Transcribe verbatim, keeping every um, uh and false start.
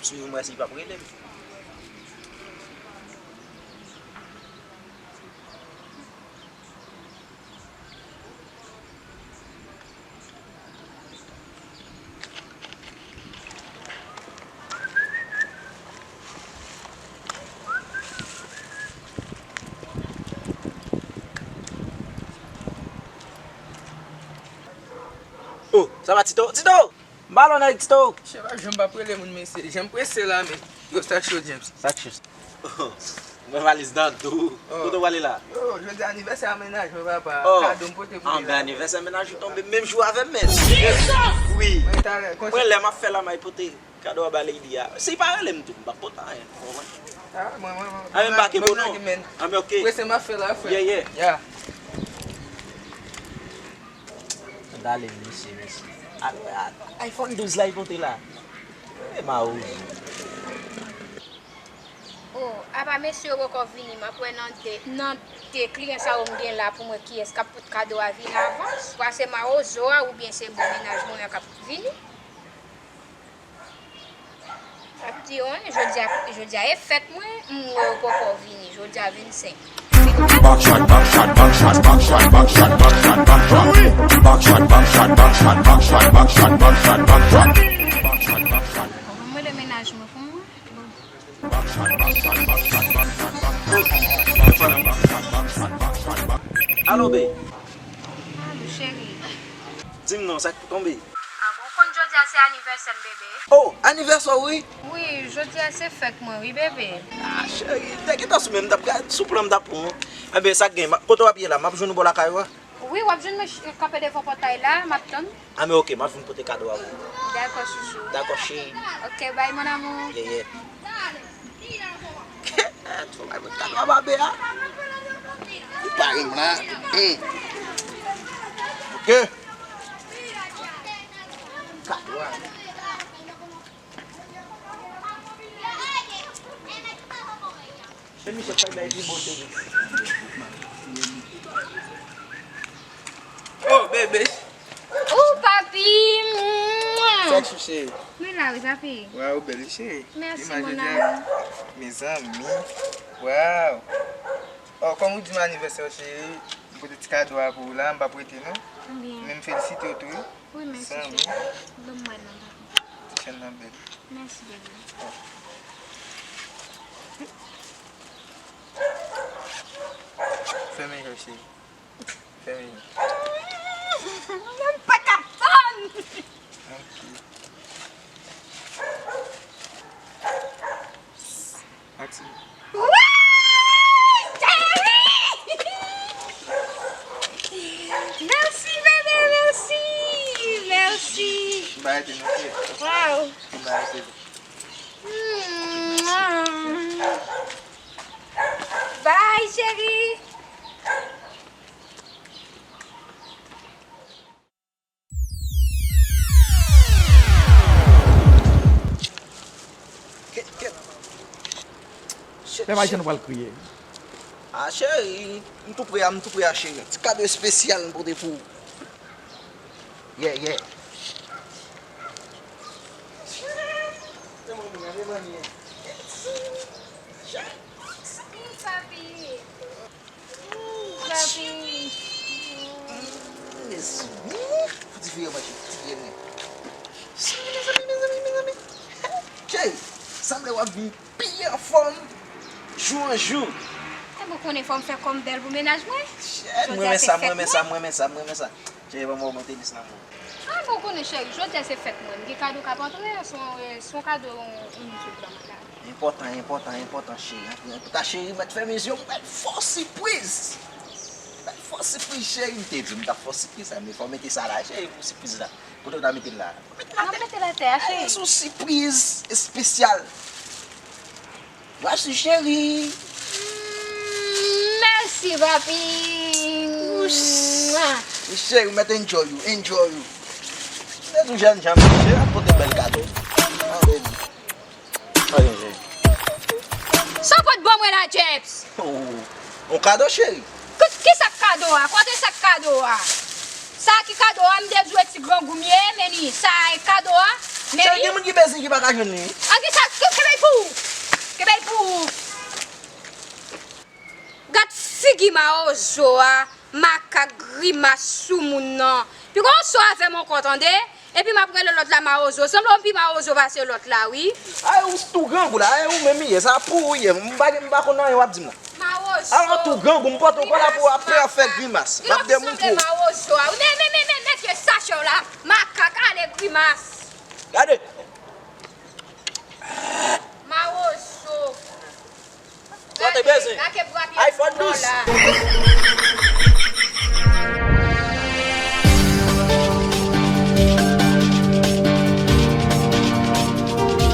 Swiv m wè si l p ap rele m. Oh, sa va, Tito? Tito! M ba lò nèg, Tito! Chè pa janm p ap rele moun, mesye. Jan m prese la, men. Yo, sa k cho, James? Sa k cho? Mwen valiz nan do. Oh. Kote w ale la? Yo, jodi anivèsè a mennaj mwen, papa. Oh. Kado m pote pou li la. Anivèsè mennaj ou tonbe menm jou avè m, men. Wi. Mwen talè, konsa. Mwen lè m ap fè la, m ay pote kado a ba lady a. Si l pa rele m tou, m p ap pote anyen. Ou konprann? Ah, mwen, mwen, mwen, ah, men m pa gen bon non. Ah, men ok. Prese m ap fè la, frè. Yeah, yeah. Yeah. Gade mesye, mesye. A, a, iPhone douz la, li pote la. E mawozo. Oh, apa mesye yo poko vini, m ap wè nan de, nan de kliyan sa yo m gen la pou m wè kiyès k ap pote kado a vini avan. Swa se mawozo a oubyen se bon mennaj mwen an k ap vini. M ap di w, jodi a, jodi a e fèt mwen, m wè yo poko vini. Jodi a vennsenk. Backshot, backshot, backshot, backshot, backshot, backshot, backshot. Backshot, backshot, backshot, backshot, backshot, backshot, backshot. Mwen de mennaj mwen pou mwen. Alo, babe. Alo, cheri. Di m non, sa k tonbe? Ah, bon, ou konn jodi a se anivèsè m, bebe. Oh, anivèsè w, wi? Wi, jodi a se fèt mwen, wi, bebe. Ah, cheri, te gentan sou men m t ap gad, sou plan m t ap pran. Enben, sa k gen, kote w ap ye la? M ap jwenn ou bò lakay ou a? Wi, w ap jwenn mwen ch-, kanpe devan pòtay la, m ap tann. Ah, men ok, m ap vin pote kado a pou ou. Dakò, chouchou. Dakò, cheri. Ok, bye, mon amour. Yeah, yeah. Fò bay mwen kado a, babe a. Li pare m la. Hmm. Ok. Kado a. Men Michel pral bay pi bon seri. Oh, bebe. Ou papi. Sa k chouche? Mwen la, wi, papi. Waw, ou bèl, wi, cheri. Mèsi, mon amour. Mezanmi. Waw. Oh, kòm ou di m anivèsè w, cheri, m pote ti kado a pou ou la, m p ap rete, non. Byen. Men m felisite w tou, wi. Wi, mèsi, cheri. Ban m wè non, papi. Ti chèn nan bèl. Mèsi, bebe. Fèmen je w, cheri. Fèmen je w. Mwen pa ka tann. Ok. Aksyon. Wouy, cheri! Mèsi, bebe, mèsi! Mèsi! Waw! Bye, cheri! Kèt, kèt. Shit, shit. Lè m al jwenn ou pral kriye. Ah, cheri, m tou pre a, m tou pre a, cheri. Ti kado espesyal m pote pou ou. Yeah, yeah. Papi. Papi. Mezanmi. Fouti vire manje, fouti vire manje. Mezanmi, mezanmi, mezanmi. Cheri, sanble w ap vin pi anfòm jou an jou. Epi w konnen fò m fè kò m bèl pou mennaj mwen. Cheri, m renmen sa, m renmen sa, m renmen sa, m renmen sa. Cheri, ban m wè w mwen tenis nan men w. Ah, bon, konnen, cheri, jodi a se fèt mwen. M gen kado k ap antre, se yon, se yon kado yon, yon moun sot ban mwen la. Enpòtan, enpòtan, enpòtan, cheri. Antouka, cheri, mèt fèmen zye w, m pral fè w sipriz. M pral fè w sipriz, cheri. M te di w m t ap fè w sipriz la, men fò w mete sa la, cheri, pou sipriz la. Kote w ta mete l la? Mete l atè. Mwen mete l atè a, cheri. Se yon sipriz espesyal. Vwasi cheri. Mm, mèsi, papi. Wi, cheri, ou mèt enjoy ou, enjoy ou. Mèt ou jèn jan, cheri, ap pote bèl kado. Ah, baby. Sa w pot ban mwen la, James? Oh, yon kado, cheri. Ki, ki sa k kado a? Kote sa k kado a? Sa ki kado a? M te di w e ti grangou m ye, men li, sa e kado a? Cheri, gen moun ki bezwen ki pa ka jwenn li. An ki sa, ke- kenbe l pou ou. Kenbe l pou ou. Gad figi mawozo a, makak grimas sou moun nan. Pi gon sò avè m ankò tande. Epi m ap rele lòt la mawozo. Sanble w pi mawozo pase lòt la wi. Ay, ou tou grangou la, ay, ou menm ye, sa pou ou ye. M pa gen, m pa konn anyen w ap di m la. Mawozo. Alò tou grangou, m pote w kò la pou w ap fè, fè grimas. M ap demoutre w. Mawozo a. Men, men, men, men, nèg yo sache w la. Makak, ale grimas. Gade. Mawozo. Sa w te bezwen? Gade, gade bra byen iPhone douz.